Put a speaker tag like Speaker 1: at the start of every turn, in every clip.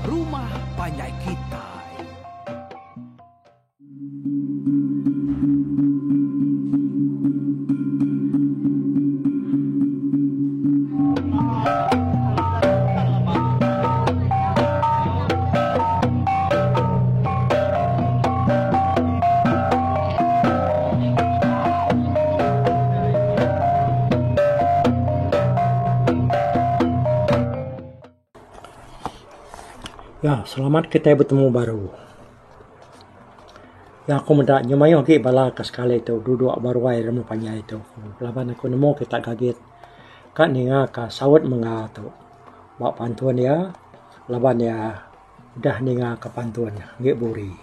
Speaker 1: rumah panjai kitai.
Speaker 2: Ya, selamat kitai betemu baru. Ya aku meda nya mayuh agi bala ke sekali tu duduk ba ruai rumah panjai tu. Laban aku nemu kita gagit ka ninga ka saut mengga tu ba pantun iya laban iya udah ninga ka pantun agi buri.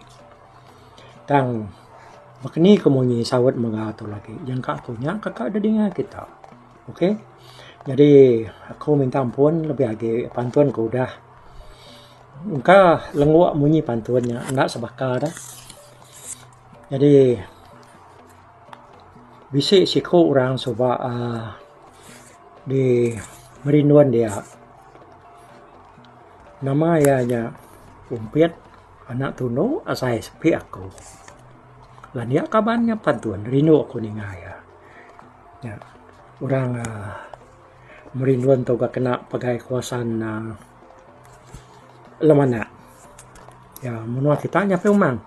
Speaker 2: Tang baka ni ku munyi saut mengga tu lagi jangka ku nya ka ka didinga kita. Ok nyadi aku minta ampun lebih agi pantun ke udah engka lenggok munyi pantun nya enda sebaka dah. Nyadi bisi siku orang suba uhh di merindun dia nama iya nya Umpit anak Tunu asai sepi aku. Lalu nya kaban nya pantun rindu aku ninga iya. Nya orang uhh merindun tu ga kena pegai kawasan uhh Lemanak. Ya menua kita nya pun umang.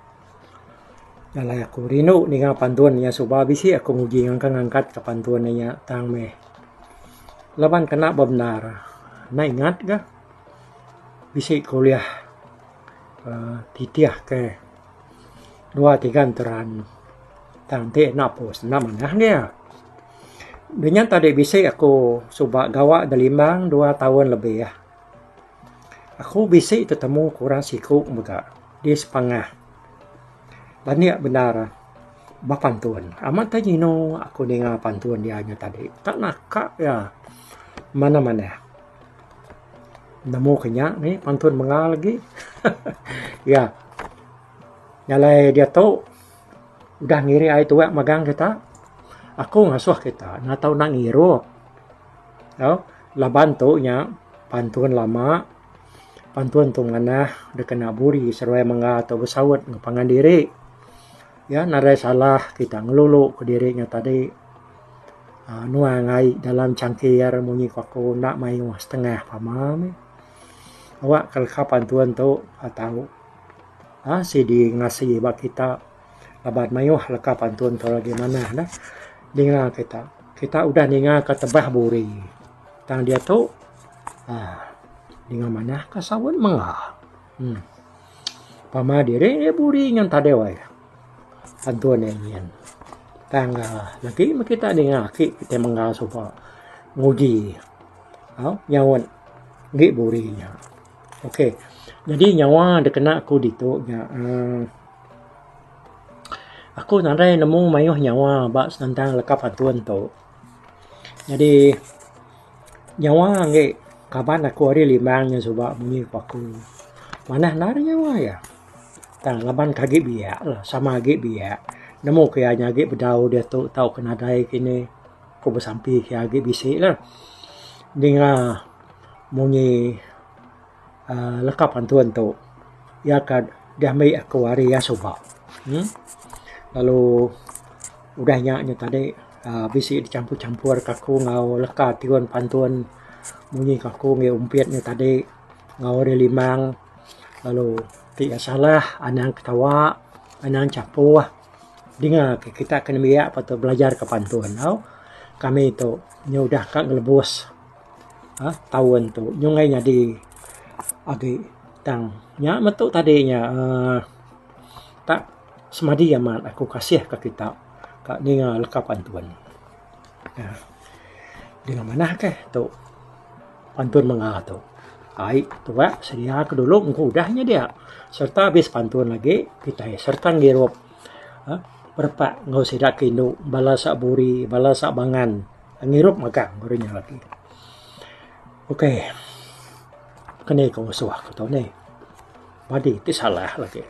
Speaker 2: Alai aku rindu ninga pantun iya suba bisi aku nguji ngangkat ngangkat ka pantun iya tang meh laban kena bebendar enda ingat ga bisi kuliah uhh titih ke. Dua tiga enteran tang ti enda pus enda manah dia. Inya tadi bisi aku suba gawa da Limbang dua taun lebih. Aku bisi tetemu ku orang siku mega di Sepangah. Landik bendar ba pantun. Amat tai nyinu aku ninga pantun iya nya tadi. Tak naka iya manah manah. Nemu ke nya nih pantun menga lagi. Ya. Nya alai diatu udah ngiri ai tuak magang kita. Aku ngasuh kita enda tau enda ngirup. Tau laban tu nya pantun lama pantun tu manah dikena buri seruai menga tu besaut enggau pangan diri. Ya nadai salah kita ngelulu kediri nya tadi. uhh Nuang ai dalam changkir munyi ku aku enda mayuh setengah pama mih. Awak ka leka pantun tu tau uhh sidi ngasi ba kita laban mayuh leka pantun tu lagi manah neh ninga kita. Kita udah ninga ka tebah buri tang diatu uhh ninga manah ka saun mengga. uhh Pama diri buri ngan tadeu ai. Pantun iya nyin. Tang lagi meh kita ninga aki kitai mengga suba nguji au nyaut enggi buri nya. Ok nyadi nyawa da kena aku ditu nya uhh aku nadai nemu mayuh nyawa ba senentang leka pantun tu. Nyadi nyawa enggi kaban aku ari Limbang nya suba munyi ku aku manah endar nyawa iya. Tang laban ke agi biak lah sama agi biak nemu ke iya nya agi bedau diatu tauka nadai kini ku besampi ke iya agi bisi lah ninga munyi uhh leka pantun tu iya ka diambi aku ari iya suba uhh lalu udah nya nya tadi uhh bisi dichampur champur ka aku enggau leka tiun pantun munyi ka aku ngi umpit nya tadi enggau ari limang. Lalu ti iya salah anang ketawa anang chapuh dinga ke kita ke nembiak patut belajar ke pantun tau. Kami tu nyau udah ka ngelebus uhh taun tu nyungkai nyadi agi tang nya metu tadi nya uhh tak semadi amat aku kasih ka kita ka ninga leka pantun. uhh Dinga manah keh tu. Pantun menga tu. Ai tuak sedia ke dulu engku udah nya dia. Sereta abis pantun agi kitai sereta ngirup uhh perepak enggau sida ke indu bala sa buri bala sa bangan ngirup magang baru nya lagi. Ok keni ku ngasuh ku tu nih padi ti salah lagi.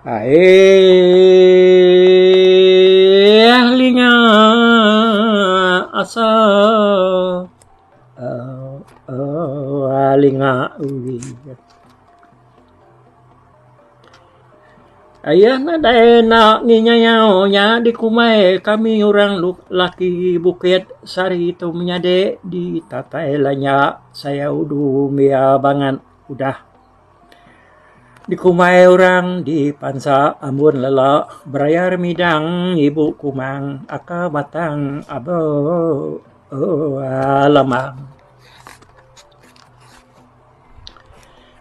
Speaker 2: Aih linga asa. Linga. Ayah nadai enda nginyayau nya dikumbai kami orang laki bukit sehari tu menyadi di tatai lanya sayau udu mia bangat udah. Dikumbai orang di pansa ambun lela berayar midang ibu kumang aka batang aba lemang.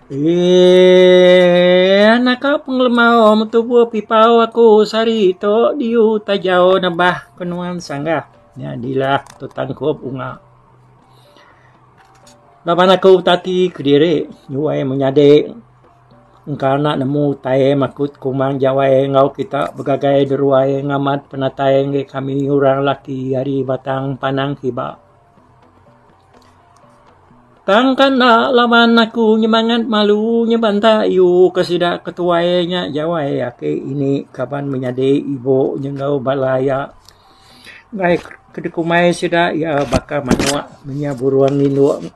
Speaker 2: Eee naka pengelemau metubuh pipau aku sehari tu diu tajau nebah ke nuan sanggah nya dilah tu tangkup unga. Laban aku betati kediri nyuai menyadi engka enda nemu utai makut kumang jawai enggau kita begagai deruai ngamat penatai enggi kami orang laki ari Batang Panang Kiba. Tang ka enda laban aku nyemangat malu nyebanta iu ke sida ke tuai nya jawai aki ini kaban menyadi ibu nyenggau bala iya. Enggai ke dikumbai sida iya baka manuk menya burung indu.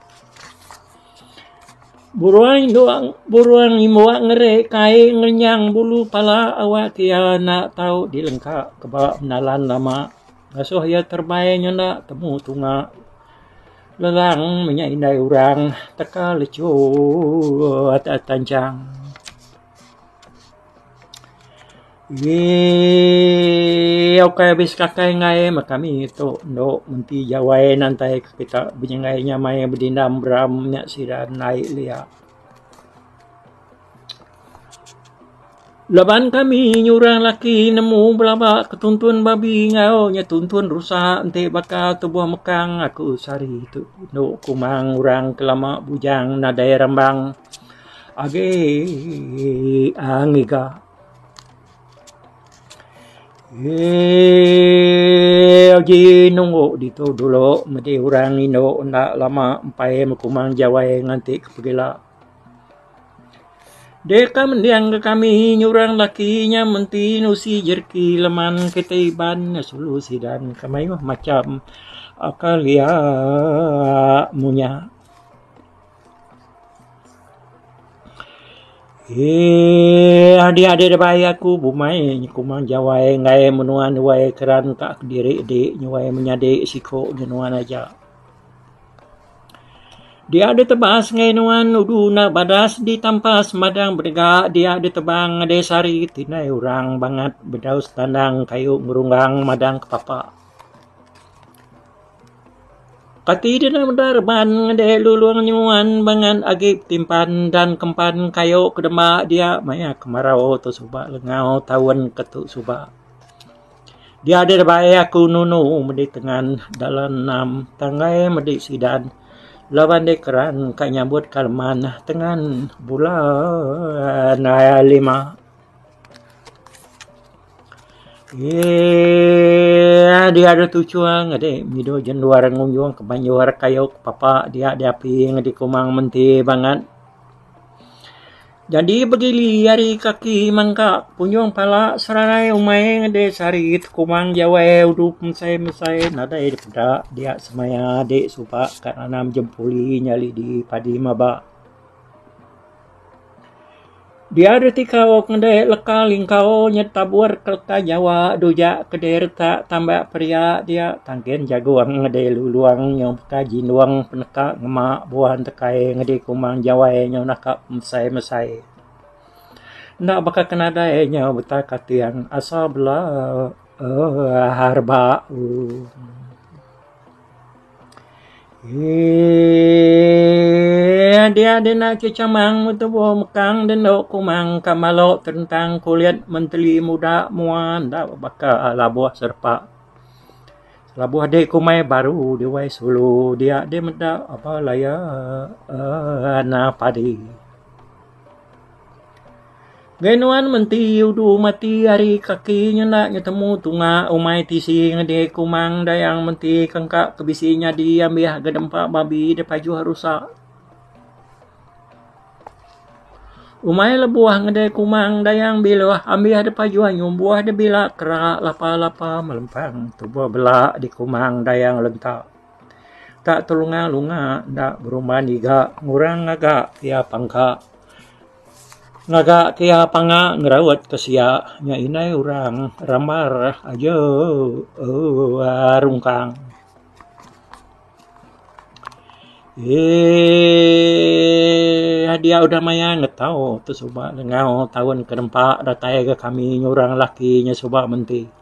Speaker 2: Burung indu burung imbuk ngeri kai ngerenyang bulu pala awak ke iya enda tau dilengka ke ba menalan lama. Ngasuh iya terebai nyenda temu tunga. Lelang menya indai orang teka lechu tanchang. Eee ukai abis kakai enggai meh kami tu endo menti jawai nantai ke kita benyenggai nyamai bedindam beram nya sida ndai lia. Laban kami nyurang laki nemu belaba ke tuntun babi enggau nya tuntun rusa enti baka tubuh mekang aku sehari tu endo kumang orang ke lama bujang nadai rambang agi ngiga. Eee uji nunggu ditu dulu medi orang indu enda lama empai kumang jawai nganti ke pegila. Deka mending ke kami nyurang laki nya menti nusi jereki leman kitai Iban sulu sidan ke mayuh macham kelia munya. Eee dia deh bai aku bumai nyukumang jawai enggai menua nuai keran ka kediri di nyuai menyadi siku nyenuan aja. Dia ditebas ngagai nuan udu enda badas ditampas madang bedega dia ditebang ngagai sehari ti ndai orang bangat bedau setandang kayu ngerunggang madang kepapa. Kati deka meda reban ngagai lulong nyuan bangat agi betimpan dan kempan kayu ke dema dia maya kemarau tu suba lengau taun ke tu suba. Dia deh bai aku nunu medi tengan dalam enam tanggai medi sidan laban deh keran ka nyambut ka leman tengan bulan lima. Eee dia deh tuchung ade mido jenduar ngunjung ke banjur kayu ke papa dia diapi ngedi kumang menti bangat. Jadi begili ari kaki mangka punjung pala serarai umai ngedeh sehari tekumang jawai udu mesai mesai nadai dipeda dia semaya dik suba ka nanam jempuli nyali di padi maba. Dia deh tikau ngedeh leka lingkau nyetabur ke leka jawa dujak ke deh retak tambak peria dia tangkin jagung ngedeh lulong nyau peka jindong peneka ngema buah entekai ngedi kumang jawai nyau naka mesai mesai. Enda baka ke nadai nyau beta kating asa bela uhh reba uhh. Eee dia dina chechamang betubuh mekang dendo kumang ka malo terentang kulit menteli muda mua enda baka labuh serepa. Labuh adi kumai baru diwai sulu dia deh meda aba laya aaa padi. Gai nuan menti udu mati ari kaki nyenda nyetemu tunga umai tisi ngedi kumang dayang menti kengka ke bisi nyadi ambih ga dempa babi da pajuh rusa. Umai lebuh ngedi kumang dayang biluh ambih da pajuh nyumbuh da bila kera lapa lapa melempang tubuh bela di kumang dayang lenta. Tak telunga-lunga enda berumban iga ngurang ngaga iya pangka. Ngaga ke iya panga ngeraut ke sia nya indai orang rambar aja rungkang. Eee dia udah maya ngetau tu suba lengau taun ke nempa datai ga kami nyurang laki nya suba menti.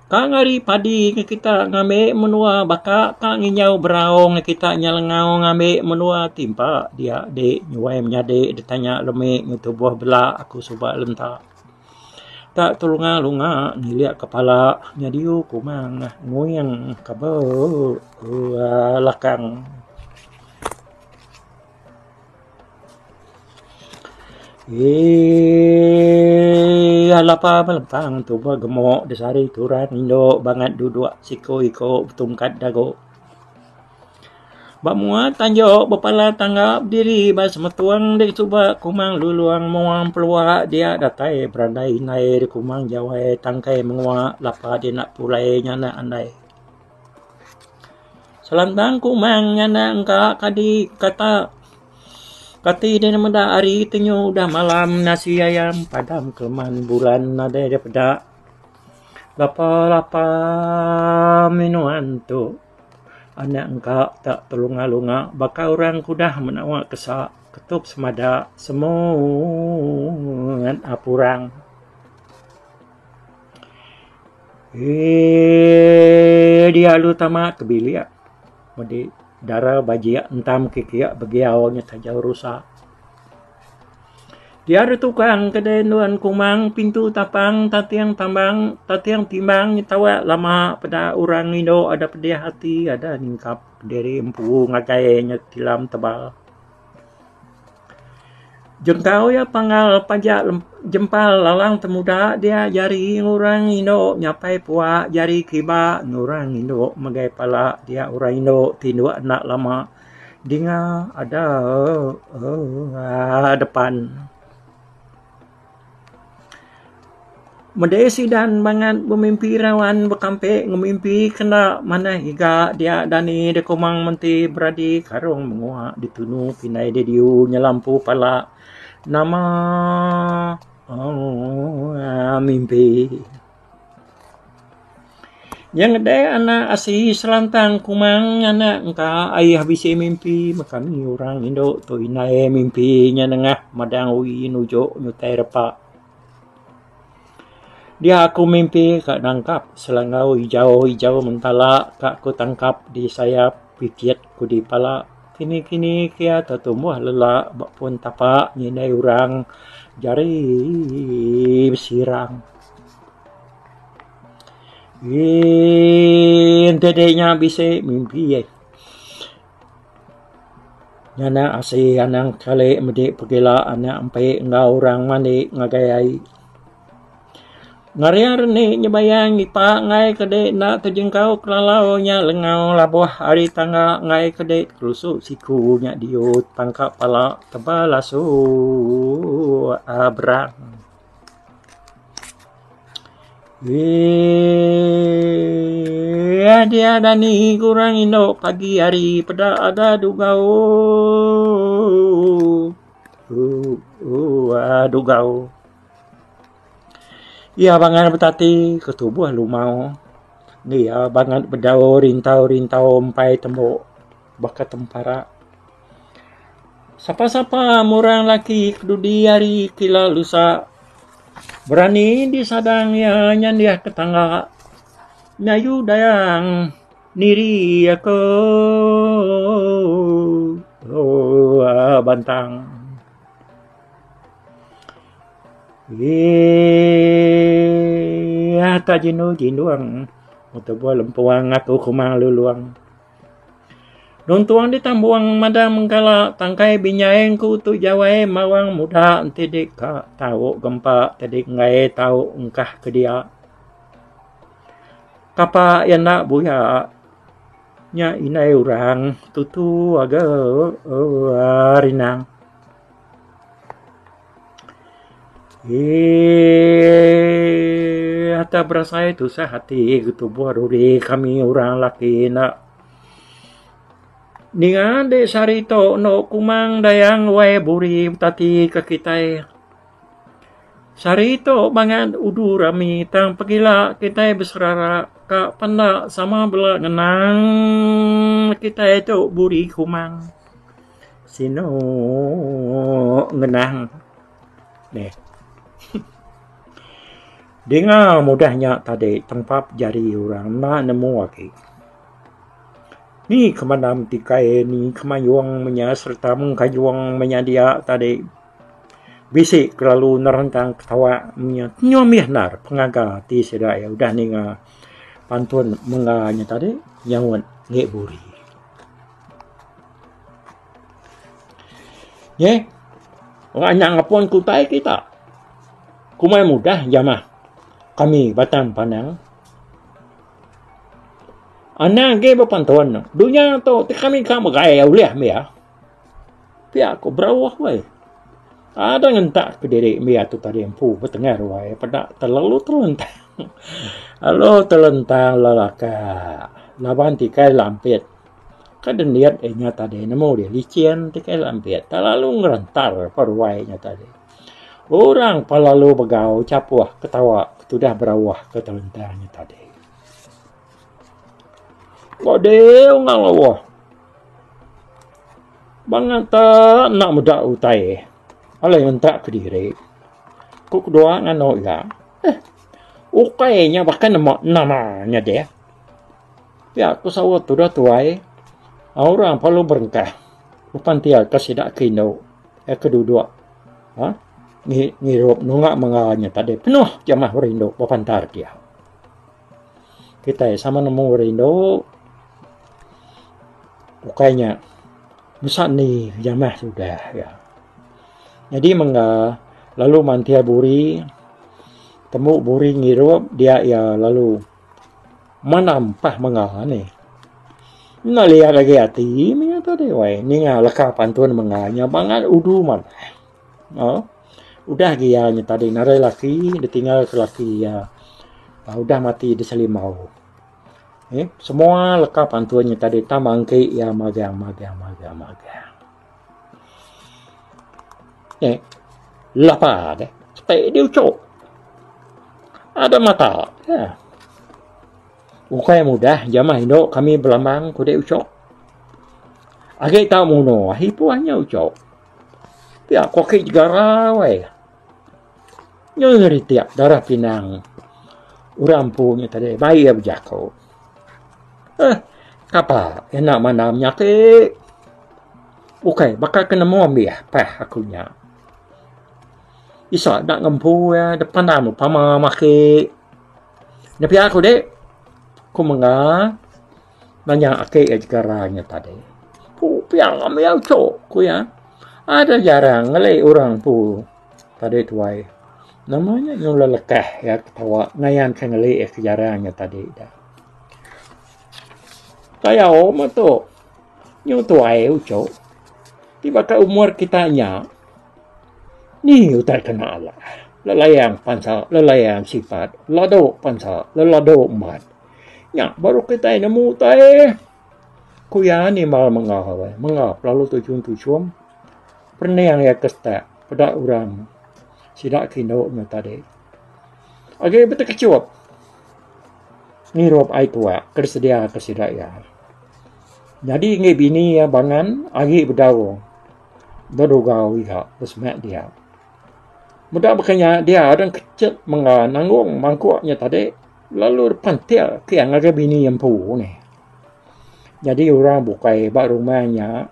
Speaker 2: Ka ngari padi ngan kita ngambi menua baka ka nginjau berau ngan kita nya lengau ngambi menua timpa dia di nyuai menyadi ditanya lemi ngan tubuh bela aku suba lenta. Tak telunga lunga ngilik kepala nyadiu kumang nguing ka belakang. Eee lapa melempang tubuh gemuk disari turan indu bangat duduk siku iku betungkat dagu. Ba mua tanju bepala tangga bediri ba semetung di suba kumang lulong mua pelua dia datai berandai indai kumang jawai tangkai mengua lapa dina pulai nyana andai. Selantang kumang nyana engka kadi kata kati deh meda hari tenyu udah malam nasi ayam padam keleman bulan nadai deh peda lapa lapa meh nuan tu anak engka tak telunga lunga baka orang ke udah menawa kesa ketup semada semut purang. Eee dia lalu tama ke bilik medi dara bajik entam ke kiak begiau nya tajau rusa. Dia re tukang kedai nuan kumang pintu tapang tating tambang tating timbang nyetawak lama peda orang indu ada pedih ati ada nyingkap diri empu ngagai nya tilam tebal. Jengkau iya panggal pajak jempal lalang temuda dia jari ngurang indu nyapai pua jari kiba ngurang indu megai pala dia orang indu tinduk enda lama dinga ada uhh depan. Mede sidan bangat bemimpi rawan bekampe ngemimpi kenda manah iga dia dani da kumang menti beradi karung mengua ditunu pindai didiu nyelampu pala nama uhh mimpi. Nya ngedai anak asi selantang kumang anak engka aih bisi mimpi meh kami orang indu tu indai mimpi nya nengah madang wi nujok nyutai repa. Dia aku mimpi ka nangkap selangau ijau ijau mentala ka ku tangkap di sayap picit ku di pala kini kini kia tetumbuh lela ba pun tapa nyindai orang jari besirang. Eee enti dek nya bisi mimpi eh. Nyana asi anang kali medi pegila anak empi enggau orang mandi ngagai ai. Ngaring reni nyebayang ngipa enggai ke dek enda tejengkau kelalau nya lengau labuh ari tangga enggai ke dek kelusu siku nya diut pangka pala tebal asu berang. Eeeeee dia dani kurang indu pagi hari peda ada dugau ooh dugau. Iya bangat betati ke tubuh lumau iya bangat bedau rintau rintau empai tembu baka tempara. Sapa-sapa murang laki kedudi hari kila lusa berani disadang iya nyandih ke tangga nyayu dayang niri aku ooh bantang. Eeeeee tak jinu jindung tubuh lempuang aku kumang lulung. Nuntung ditambung madang mengkala tangkai binyai engku tu jawai mawang muda enti dik ka tau gempa ti dik enggai tau engkah ke dia. Kapa iya enda buya nya indai orang tutu age uhh rinang. Eeeeee. Tak berasai tusah ati ke tubuh duri kami orang laki enda. Ninga dek sehari tu endo kumang dayang wai buri betati ke kitai. Sehari tu bangat udu rami tang pegila kitai beserara ka penda sama bela ngenang kitai tu buri kumang. Sinu ngenang neh. Dinga mudah nya tadi tempap jari orang enda nemu agi. Ni kemandam tikai ni kemayung menya sereta mengkayung menya dia tadi. Bisi kelalu nerentang ketawa menya nyau mih endar pengaga ti sida iya udah ninga pantun mengga nya tadi nyaut ngi buri. Nyeh orang anak ngapun ke utai kita. Kumai mudah jamah kami Batang Panang. Anang agi bepantun dunya tu ti kami ka megai ulih mih. Pia ku berauh weh. Ada ngentak kediri mih tu tadi empu betengah ruai peda terlalu telentang. Lalu telentang lelaka laban tikai lampit. Ka dendit inya tadi nemu dih licin tikai lampit terlalu ngerentar pa ruai inya tadi. Orang pa lalu begau chapuh ketawa ketudah berauh ke telentang nya tadi. Ba deh ungang lawuh. Bangat te enda meda utai alai ngentak kediri. Ku kedua nganu iya eh ukai nya baka nama nama nya deh. Pia ku saut tudah tuai orang perlu berengkah upan ti ka sida ke indu ke duduk uhh ngirup nunga mengga nya tadi penuh jamah rindu bepantar dia. Kitai sama nemu rindu ukai nya besa ni jamah sudah iya. Nyadi mengga lalu mantir buri tembu buri ngirup dia iya lalu menampah mengga nih. Enda liat agi ati mih tadi wai ninga leka pantun mengga nya bangat udu manah. Au udah agi iya nya tadi nadai laki ditinggal ke laki iya udah mati di Selimau. Eeh semua leka pantun nya tadi tang mangki iya magang magang magang magang. Eeh lapa deh sepi di uchu ada mata eh. Ukai mudah jamah indu kami belambang ku deh uchu. Agi tau munuh ipuh nya uchu. Pia ku aki jegara weh. Nyu ngeritik darah pinang orang empu nya tadi bai iya bejaku. Eh kapa enda mandam nya ati. Ukai baka ke nemu ambih pah aku nya. Isa enda ngempu iya depan am pama maki. Nya pia ku dek ku mengga nanya aki iya jegara nya tadi. Pu pia mih uchu ku iya. Ada jarang ngelai orang empu tadi tuai. Nama nya nyulah lekah iya ketawa ngayan ke ngeli iya ke jarang nya tadi dah. Tayau meh tu nyu tuai uchu ti baka umur kita nya ni utai kena alah lelayang pansa lelayang sipat ladu pansa leladu embat. Nya baru kitai nemu utai. Ku iya nimbal menga weh. Menga pelalu tuchum-tuchum. Pening iya ke setak peda orang sida ke indu nya tadi. Agi betekechup ngirup ai tuak ke disedia ke sida iya. Nyadi enggi bini iya bangan agi bedau bedugau ida besemak dia. Meda baka nya dia dang kechet menga nanggung mangkuk nya tadi lalu pantil ke ngagai bini empu nih. Nyadi orang bukai ba rumah nya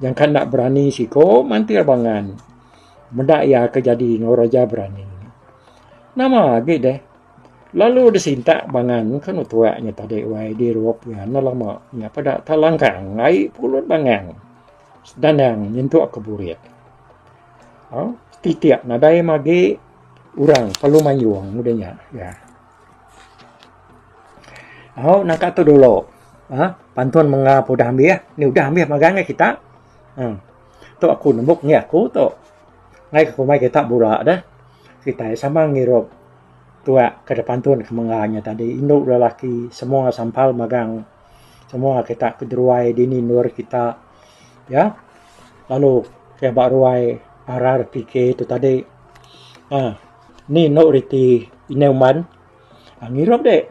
Speaker 2: nyangka enda berani siko mantil bangan meda iya ke jadi enggau raja berani. Nama agi deh lalu disintak bangan ke anu tuak nya tadi wai dirup iya enda lama nya peda tak langkang ai pulut bangan sedandang nyentuk ke burit. Au setitik nadai magi orang perlu mayung udah nya. Au naka tu dulu uhh pantun mengap udah ambih ni udah ambih magang ngan kita uhh tu aku nembuk ngi aku tu ngai ku kumbai kita bura deh kitai sama ngirup. Tuak ke dipantun ke mengga nya tadi indu lelaki semua sampal magang semua kita ke deruai dini endur kita ya lalu ke ba ruai RRPK tu tadi um ni endo reti indai uman ngirup dek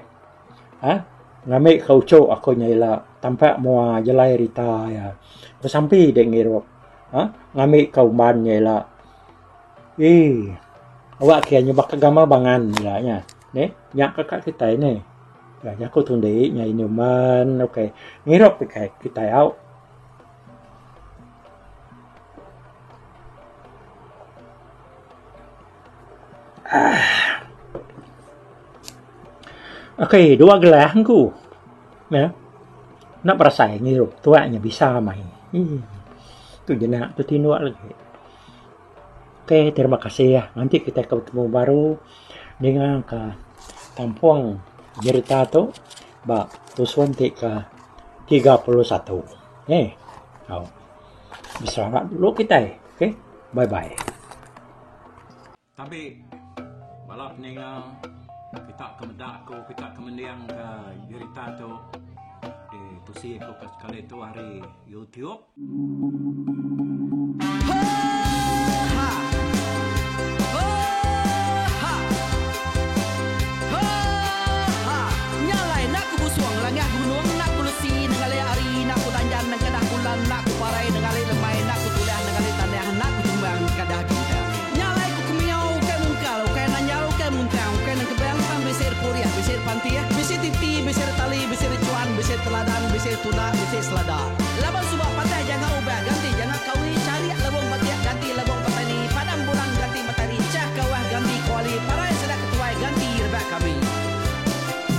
Speaker 2: um ngambi ka uchu aku nya ila tampak mua jelai rita iya besampi dek ngirup um ngambi ka uman nya ila. Eii awak ke nyebak ke gamal bangan ila nya neh nya ka ka kitai neh. Nya jaku tundi nya inuman ok ngirup kitai kitai au. Aaa ok dua gelah ku ne enda berasai ngirup tuak nya bisa mai. Eii tu jenak tu tinduk lagi. Ok terima kasih nganti kitai ke betemu baru ninga ka tampung jerita tu ba tusun ti ke 31 neh. Au beselamat dulu kitai ok bye bye. Tabi bala peninga kita ke meda aku kita ke mending ka jerita tu di tusi aku ke sekali tu ari YouTube.
Speaker 1: Laban suba patah janga ubah ganti janga kawi charik lebong batik ganti lebong petani padam bulan ganti matari chah kawah ganti kuali parai sida ketuai ganti rebak kami.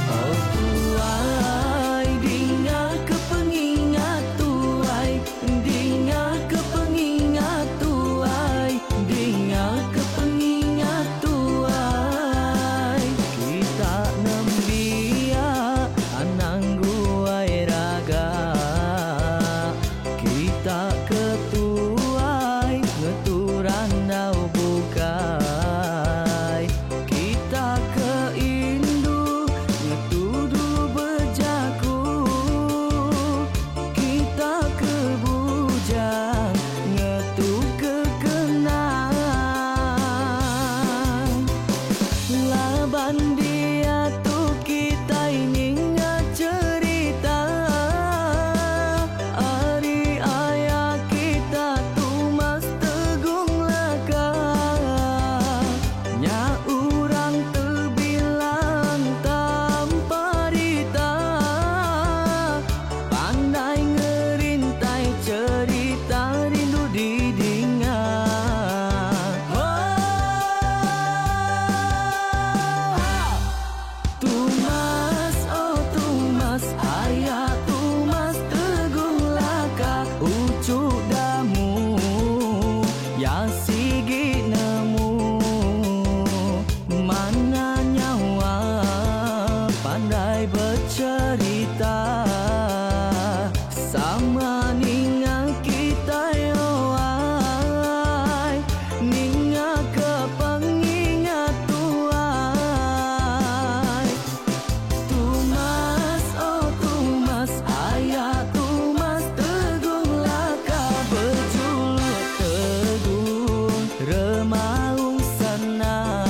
Speaker 3: Oh tuai dinga ke pengingat tuai dinga ke pengingat tuai dinga ke pengingat tuai kita nembiak anang guai raga kita ke tuai ngetu randau bukai kita ke indu ngetu dulu bejaku kita ke bujang ngetu ke kenang laban diatu kitai ninga cherita ari aya kita Tumas Tegung Laka nya orang tebilang tanpa rita pandai ngerintai cherita rindu didinga. Tumas oh Tumas aya Tumas Tegung Laka uchu damu ya sigi nemu mana nyawa pandai becherita sama ninga kitai oh ai ninga ke pengingat tuai. Tumas oh Tumas aya Tumas Tegung Laka bejuluk Tegung Remaung Sana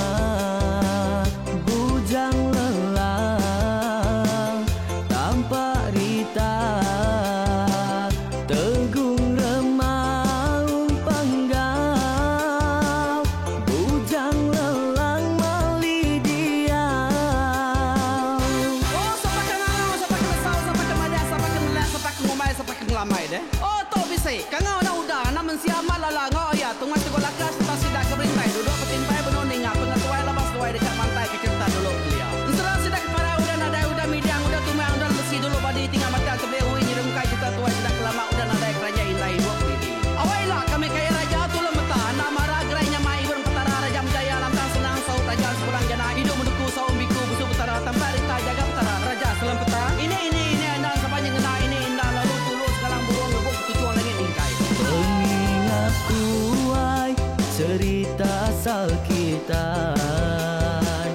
Speaker 3: Bujang Lelang Tampak Rita Tegung Remaung Panggau Bujang Lelang Mali Diau.
Speaker 1: Oh sapa ke ngangau sapa ke nesau sapa ke madah sapa ke nelak sapa ke ngumbai sapa ke ngelamai deh. Oh tu bisi kangau anak uda anak mensia amat lala enggau aya tungai tegok laka sereta sida ke berintai duduk betimpai benung ninga pengetuai laban seduai deka mantai ke cerita dulu kelia. Ensera sida ke parai udah nadai udah midang udah tumang udah lesi dulu badi tinggal matang tebeli ui nyerungkai cerita tuai sida ke lama udah nadai keranjai indai idup didi. Awai ila kami kaya raja tulung meta anak mara gerai nyamai ibun petara raja menjaya lantang senang saut raja sepulang jana idup menuku saum biku busu petara tampak rita jaga petara raja selam peta ini ini ini andan sapa nyengena ini inda lalu tulu sekalang burung ngebuk ketuchung langit mingkai.
Speaker 3: Pengingat tuai cerita asal kitai.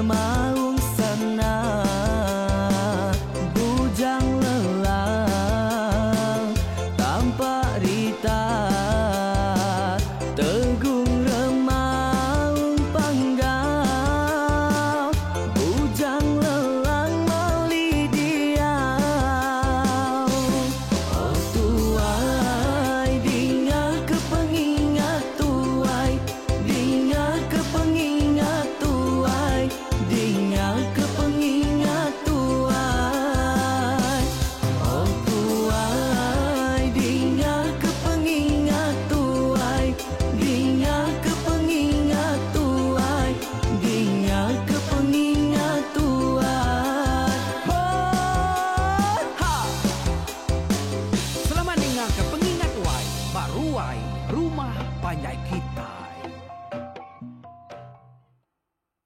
Speaker 3: Remaung.